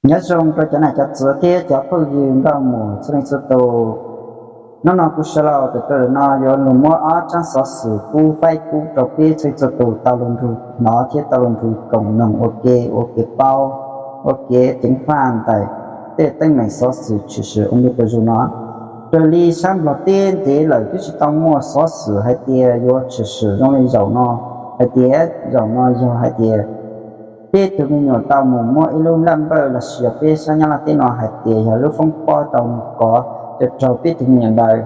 Nyob zoo rau cov nam cov txwv thiab cov phooj ywg nkauj muam txhua leej txhua tus. Hnub no kuv sawv los tawm tuaj no yuav los muab ob tsab xov xwm kub faib kub rau peb txhua leej txhua tus tau los nrug hnov thiab tau los nrug koom noog ua ke, ua kev paub, ua kev ceev faj ntawm tej teeb meem xov xwm tshwm sim ua ntu zus no. Raws li sab Nplog teb ntev lawm twb tsis tau muaj xov xwm hais tias yuav tshwm sim zoo li zaum no, hais tias zaum no yog hais tias peb tug me nyuam tau mus muab ib lub laj npawj los sis yog peb sab Nyab Laj teb no hais tias yog lub foob pob tau mus kov, ces raug peb tug me nyuam ntawd,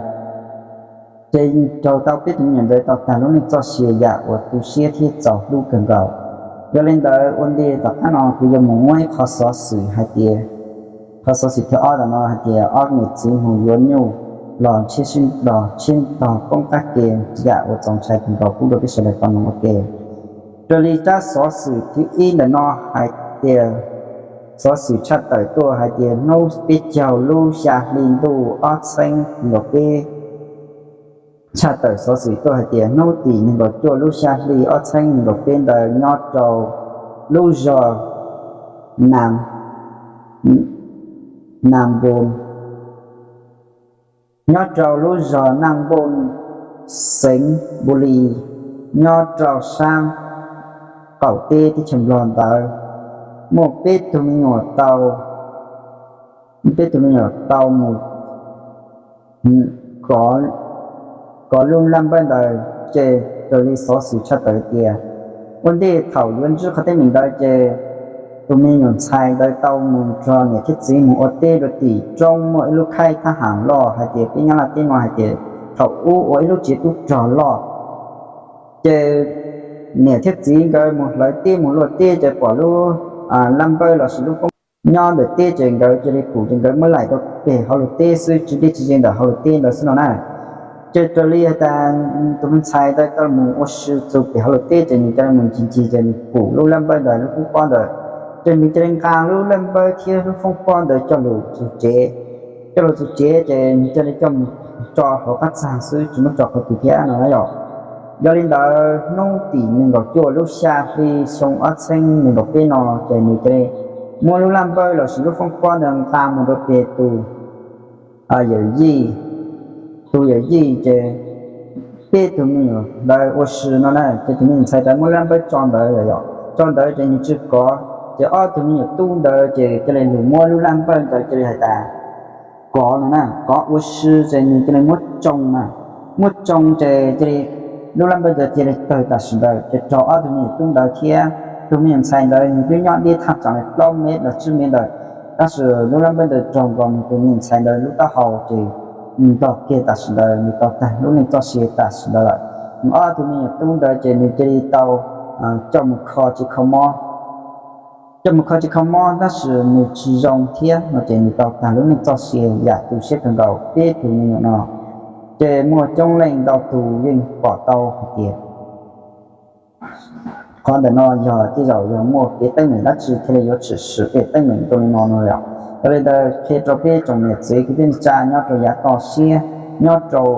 ces raug tau peb tug me nyuam ntawd tau tag lub neej txoj sia yam uas tu siab thiab txaus hlub kawg nkaus. Yog li ntawd ua ntej tom qab no kuv yuav mus muab ib qho xov xwm hais tias, qhov xov xwm thib ob ntawm no hais tias ob niam txiv mus yuav nyuj los ntshiab sib nrog, ntshiab nrog poob qab ke, yam uas txaus ntshai kawg nkaus pub rau peb sawv daws tau noog ua ke. Raws li tsab xov xwm thib ib ntawm no hais tias, xov xwm tshaj tawm tuaj hais tias hnub peb caug lub xya hli ntuj ob txhiab nees nkaum peb, tshaj tawm xov xwm tuaj hais tias hnub tim nees nkaum cuaj lub xya hli ob txhiab nees nkaum peb ntawd nyob rau lub zos Nam, Nam Npun, nyob rau lub zos Naj Npun, xeev Npu Lis, nyob rau sab qaum teb teb chaws Nplog ntawd, muaj peb tug me nyuam tau, peb tug me nyuam tau mus kov, kov lub laj npawj ntawd, ces raws li xov xwm tshaj tawm tias, ua ntej thaum yuav ntsib qhov teeb meem ntawd ces tus me nyuam ntxhais ntawd tau mus nrog niam thiab txiv mus ua teb rau tim roob muaj ib lub khaib thab ham loj hais tias peb Nyab Laj teb no hais tias thaum ub ua ib lub tsev tub rog loj. Ces niam thiab txiv nkawd mus hlawv teb mus luaj teb ces pom lub laj npawj los sis lub foob nyob ntawm teb ces nkawd cia li pum ces nkawd muab laim rau pem hauv luag teb xwb, tsis dej tsis ze ntawm hauv luag teb ntawd xwb no na. Ces raws li hais tias tus me ntxhais ntawd tau mus ua si txug pem hauv luag teb ces nws cia li mus ncig ncig ces nws pum lub laj npawj ntawd lub foob pob ntawd, ces nws cia li nqa lub laj npawj thiab lub foob pob ntawd coj los txug tsev. Coj los txug tsev ces nws cia li coj mus tso hauv qab txag xwb tsis muab tso qhov twg thiab no na yom. Yog li ntawd hnub tim nees nkaum cuaj lub xya hli xyoo ob txhiab nees nkaum peb no ces nws cia li muab lub laj npawj los sis lub foob pob ntawd nqa mus rau pem tus yawm yij, tus yawm yij ces peb tug me nyuam ntawd ua si no na, ces tus me nyuam ntxhais ntawd muab lub laj npawj tso ntawd yom, tso ntawd ces nws tsis kov, ces ob tug me nyuam tub ntawd ces cia li lug muab lub laj npawj ntawd cia li hais tias kov no na, kov ua si ces nws cia li muab tsoo na, muab tsoo ces cia li lub laj npawj ntawd cia li tawg tam sim ntawd ces raug ob tug me nyuam tub ntawd thiab tus me nyuam ntxhais ntawd nws twb nyob deb thaj tsam li plaub mev los tsib mev ntawd, tab sis lub laj npawj ntawd raug nkaus nws tus me nyuam ntxhais ntawd lub taub hau ces nws ntog kiag tam sim ntawd, nws tau tag lub neej txoj sia tam sim ntawd lawm. Nws ob tug me nyuam tub ntawd ces nws cia li tau coj mus kho tsis kho mob, coj mus kho tsis kho mob tab sis nws tsis zoo thiab no ces nws tau tag lub neej txoj sia yam tu siab kawg nkaus. Peb tug me nyuam no ces muaj coob leej ntau tus yeej pom tau hais tias qhov ntawm no yog tej zaum yog muaj kev teeb meem dab tsi thiaj li yuav tshwm sim tej teeb meem zoo li no no yom. Yog li ntawd qhia rau peb tsoom niam txiv kwv tij neej tsa nyob rau yav toj siab, nyob rau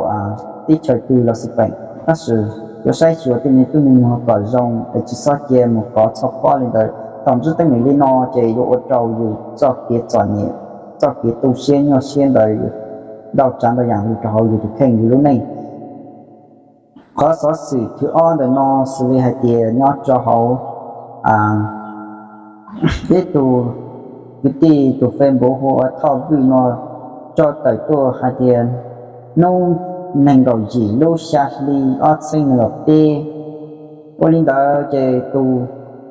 teb chaws twg los xij peem, tab sis yuav saib xyuas tej me tub me nyuam kom zoo es tsis txhob cia mus kov txhob pob li ntawd. Thaum ntsib teeb meem li no ces yuav ua rau yus txoj kev txom nyem, txoj kev tu siab nyuaj siab ntawd ntau tsav ntau yam lug rau hauv yus tus kheej yus lub neej. Qhov xov xwm thib ob ntawm no xws li hais tias nyob rau hauv peb tus kwv tij tus Facebook hu ua Thoj Vwj no tso tawm tuaj hais tias hnub nees nkaum yim lub xya hli ob txhiab nees nkaum peb, ua li ntawd ces tus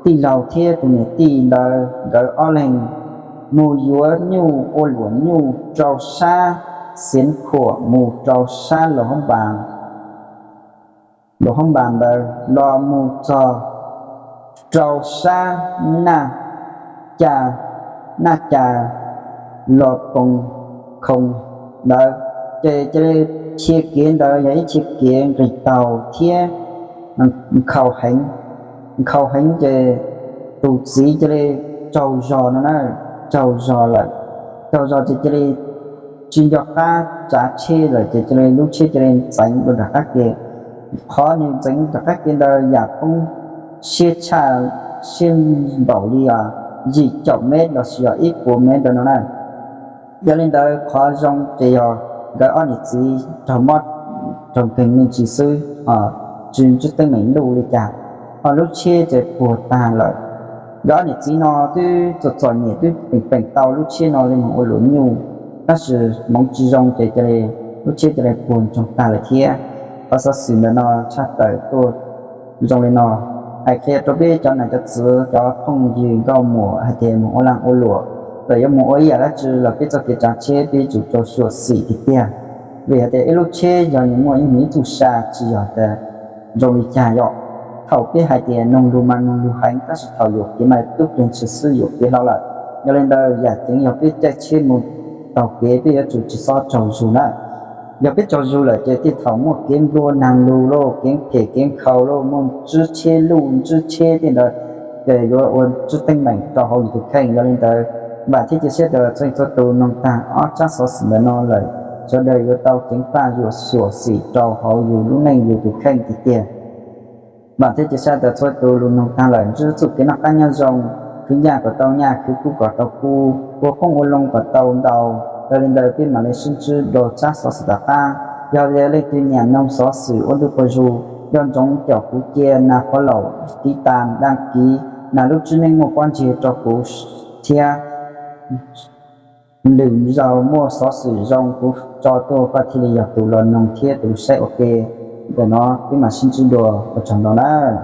tij laug thiab tus niam tij ntawd nkawd ob leeg mus yuav nyuj ua luam nyuj rau sab Xiav Khuam mus rau sab Luas Hoob Npas, Luas Hoob Npas ntawd los mus txog rau sab Naj Ca, Naj Ca Los Poos Khoo ntawd, ces cia li, chiv kev ntawd yog ib chiv kev nqis taug thiab nkhaus heev, nkhaus heev ces tus txiv cia li tsaug zog no na, tsaug zog lawm, tsaug zog ces cia li tsis nco qab tsav tsheb lawm ces cia li lub tsheb cia li ntxeev rau nram qab ke. Qhov nws ntxeev rov qab ke ntawd yam poob siab tshaj, siab npaum li os yim caum mev los sis yog ib puas mev ntawd no na. Yog li ntawd qhov zoo ces yog nkawd ob niam txiv raug mob raug nkeeg me ntsis xwb, tsis ntsib teeb meem luj li cas, ho lub tsheb ces puag tag lawm. Nkawd ob niam txiv no twb txom txom nyem twb peem peem tau lub tsheb no li moog ua luam nyuj, tab sis hmoov tsis zoo ces cia li lub tsheb cia li puag ntsoog tag lawm thiab. Qhov xov xwm ntawm no tshaj tawm tuaj zoo li no, hais qhia rau peb cov nam cov txwv cov phooj ywg nkauj muam hais tias moog ua laaj ua luam, txawm yuav moog ua ib yam dab tsi los peb txoj kev tsav tsheb peb yuav tsum rau xyuam xim tiag tiag. Vim hais tias ib lub tsheb yog nws muaj ib mus ib txuj sa tsis yog tias zoo li cas yom. Thaum peb hais tias noog lug mas noog lug heev tab sis thaum yuam kev mas tub plig ntshis xwb yuam kev hlo lawm. Yog li ntawd yam ceev yog peb caij tsheb mus taug kev peb yuav tsum tsis txhob tsaug zug na. Yog peb tsaug zug lawm ces tej thaum muaj kev nplua naag lug lauj, kev phem kev nkhaus lauj, muaj ntsib tsheb luj ntsib tsheb tej ntawd, ces yuav ua ntsib teeb meem rau hauv yus tus kheej. Yog li ntawd, vaam thiab cia siab tias txhua txhua tus noog taag ob tsab xov xwm ntawm no lawm, sawv daws yuav tau ceev faj yuav xyuam xim rau hauv yus lub neej yus tus kheej tiag tiag. Vaam thiab cia siab tias txhua tus lug noog taag lawm ntsib txuj kev noj qab nyob zoo, khwv nyaj kom tau nyaj, khwv kub kom tau kub, ua qoob ua loo kom tau ntau. Yog li ntawd peb mam li sib ntsib dua tsab xov xwm tom qab. Yog tias leej twg nyiam noog xov xwm ua ntu quas zug, nco ntsoov caum kuv cia nas fov laum, tiv tas, daj kiv, nas lub tswb neej muaj pob ntseg rau kuv thiab. Lwm zaus muaj xov xwm zoo kuv tso tuaj koj thiaj li yog tus los noog thiab tus saib ua ke. Ntawm no peb mam sib ntsib dua, ua tsaug ntau nawb.